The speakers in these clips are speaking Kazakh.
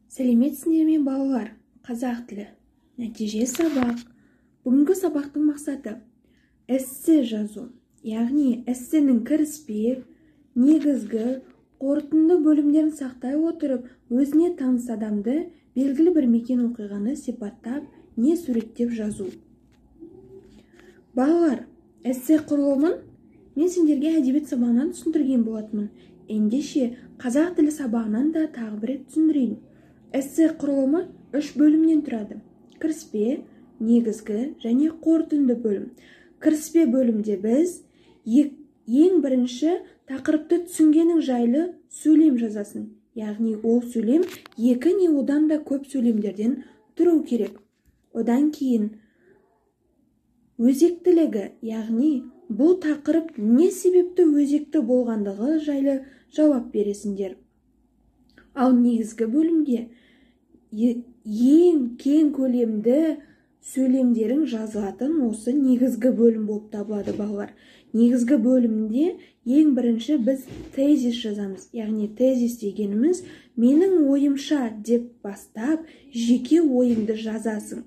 Сәлеметсіңдер ме, балалар? Қазақ тілі. Нәтиже сабақ. Бүгінгі сабақтың мақсаты эссе жазу. Яғни эссенің кіріспе, негізгі, қорытынды бөлімдерін сақтай отырып, өзіне таныс адамды, белгілі бір мекен оқиғаны сипаттап, не суреттеп жазу. Балалар, эссе құрылымын мен сендерге әдебиет сабағынан түсіндірген болатынмын. Ендеше қазақ тілі сабағынан да тағы бір рет түсіндірейін. Эссе құрылымы үш бөлімнен тұрады. Кіріспе, негізгі және қорытынды бөлім. Кіріспе бөлімде біз ең бірінші тақырыпты түсінгенің жайлы сөйлем жазасың. Яғни ол сөйлем екі не одан да көп сөйлемдерден тұру керек. Одан кейін өзектілігі, яғни бұл тақырып не себепті өзекті болғандығы жайлы жауап бересіңдер. Ал негізгі бөлімде ең кең көлемді сөйлемдерің жазылатын осы негізгі бөлім болып табылады, балалар. Негізгі бөлімде ең бірінші біз тезис жазамыз. Яғни тезис дегеніміз менің ойымша деп бастап жеке ойыңды жазасың.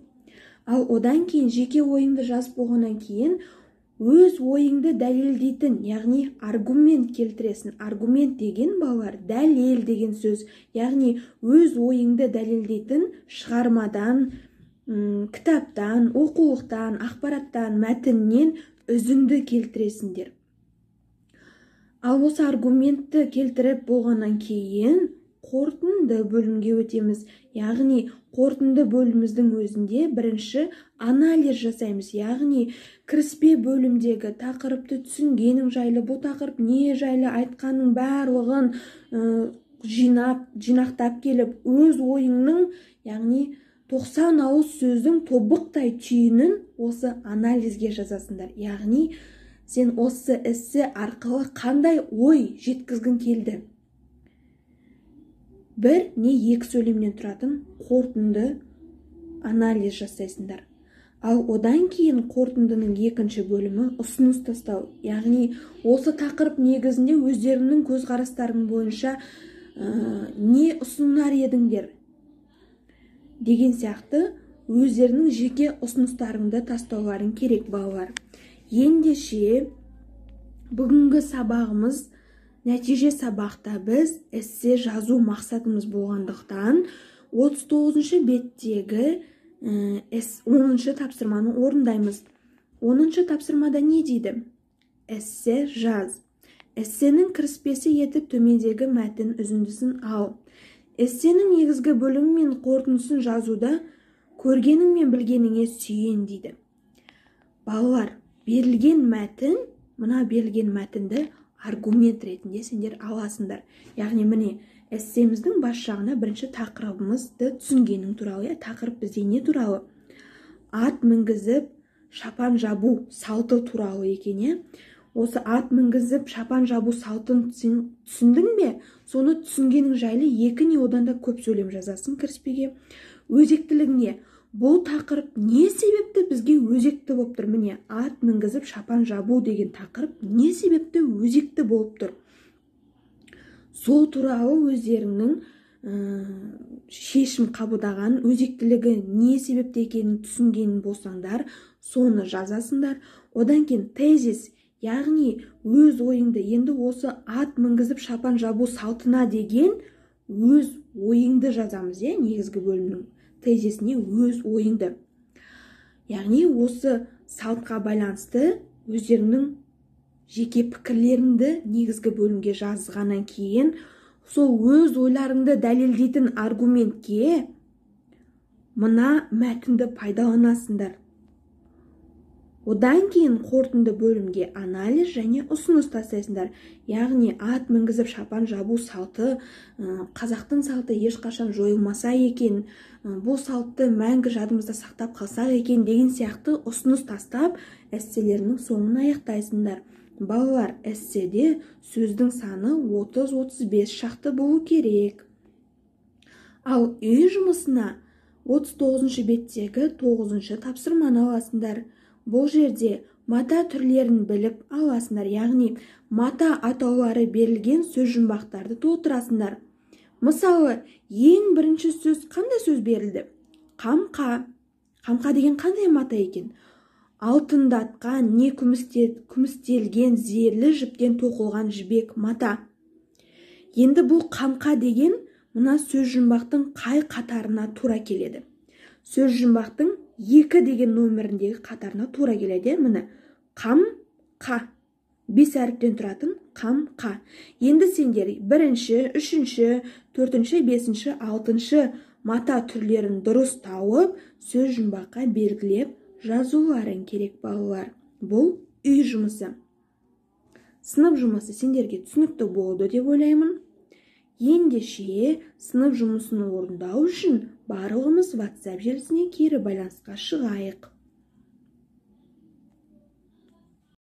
Ал одан кейін жеке ойыңды жазып болғаннан кейін өз ойыңды дәлелдейтін, яғни аргумент келтіресің. Аргумент деген, балалар, дәлел деген сөз. Яғни өз ойыңды дәлелдейтін шығармадан, кітаптан, оқулықтан, ақпараттан, мәтіннен үзінді келтіресіңдер. Ал осы аргументті келтіріп болғаннан кейін қорытынды бөлімге өтеміз. Яғни қорытынды бөліміміздің өзінде бірінші анализ жасаймыз. Яғни кіріспе бөлімдегі тақырыпты түсінгенің жайлы, бұл тақырып не жайлы айтқанның барлығын жинақтап келіп, өз ойыңның, яғни 90 ауыз сөздің тобықтай түйінін осы анализге жазасыңдар. Яғни сен осы эссе арқылы қандай ой жеткізгің келді? Бір не екі сөйлемнен тұратын қорытынды анализ жасайсыңдар. Ал одан кейін қорытындының екінші бөлімі ұсыныс тастау. Яғни осы тақырып негізінде өздеріңнің көзқарастарың бойынша не ұсынар едіңдер деген сияқты өздерінің жеке ұсыныстарыңды тастауларың керек, балалар. Ендеше бүгінгі сабағымыз нәтиже сабақта біз эссе жазу мақсатымыз болғандықтан 39-шы беттегі 10-шы тапсырманы орындаймыз. 10-шы тапсырмада не дейді? Эссе жаз. Эссенің кіріспесі етіп төмендегі мәтін үзіндісін ал. Эссенің негізгі бөлімі мен қорытындысын жазуда көргенің мен білгеніңе сүйен дейді. Балалар, берілген мәтін, мына берілген мәтінді аргумент ретінде сендер аласыңдар. Яғни міне эссеміздің бас жағына бірінші тақырыбымызды түсінгенің туралы, тақырып бізде не туралы? Ат мінгізіп шапан жабу салты туралы екен, иә? Осы ат мінгізіп шапан жабу салтын түсіндің бе? Соны түсінгенің жайлы екі не одан да көп сөйлем жазасың кіріспеге. Өзектілігіне, бұл тақырып не себепті бізге өзекті болып тұр? Міне, ат мінгізіп шапан жабу деген тақырып не себепті өзекті болып тұр? Сол туралы өздеріңнің шешім қабылдаған, өзектілігі не себепті екенін түсінген болсаңдар, соны жазасыңдар. Одан кейін тезис, яғни өз ойыңды, енді осы ат мінгізіп шапан жабу салтына деген өз ойыңды жазамыз, иә, негізгі бөлімнің тезисіне өз ойыңды. Яғни осы салтқа байланысты өздеріңнің жеке пікірлеріңді негізгі бөлімге жазғаннан кейін сол өз ойларыңды дәлелдейтін аргументке мына мәтінді пайдаланасыңдар. Одан кейін қорытынды бөлімге анализ және ұсыныс тастайсыңдар. Яғни ат мінгізіп шапан жабу салты, қазақтың салты ешқашан жойылмаса екен, бұл салтты мәңгі жадымызда сақтап қалсақ екен деген сияқты ұсыныс тастап, эсселерінің соңын аяқтайсыңдар. Балалар, эсседе сөздің саны 30-35 шақты болу керек. Ал үй жұмысына 39-шы беттегі 9-шы тапсырманы аласыңдар. Бұл жерде мата түрлерін біліп аласыңдар, яғни мата атаулары берілген сөз жұмбақтарды толтырасыңдар. Мысалы, ең бірінші сөз қандай сөз берілді? Қамқа. Қамқа деген қандай мата екен? Алтындатқан, не күмістелген зерлі жіптен тоқылған жібек мата. Енді бұл қамқа деген мына сөз жұмбақтың қай қатарына тура келеді? Сөз жұмбақтың 2 деген нөміріндегі қатарына тура келеді. Міне, қам-қа. 5 әріптен тұратын қам-қа. Енді сендер 1-ші, 3-ші, 4-ші, 5-ші, 6-шы мата түрлерін дұрыс тауып, сөз жұмбаққа белгілеп жазуларың керек, балалар. Бұл үй жұмысы. Сынып жұмысы сендерге түсінікті болды деп ойлаймын. Ендеше сынып жұмысын орындау үшін барлығымыз WhatsApp желісіне кері байланысқа шығайық.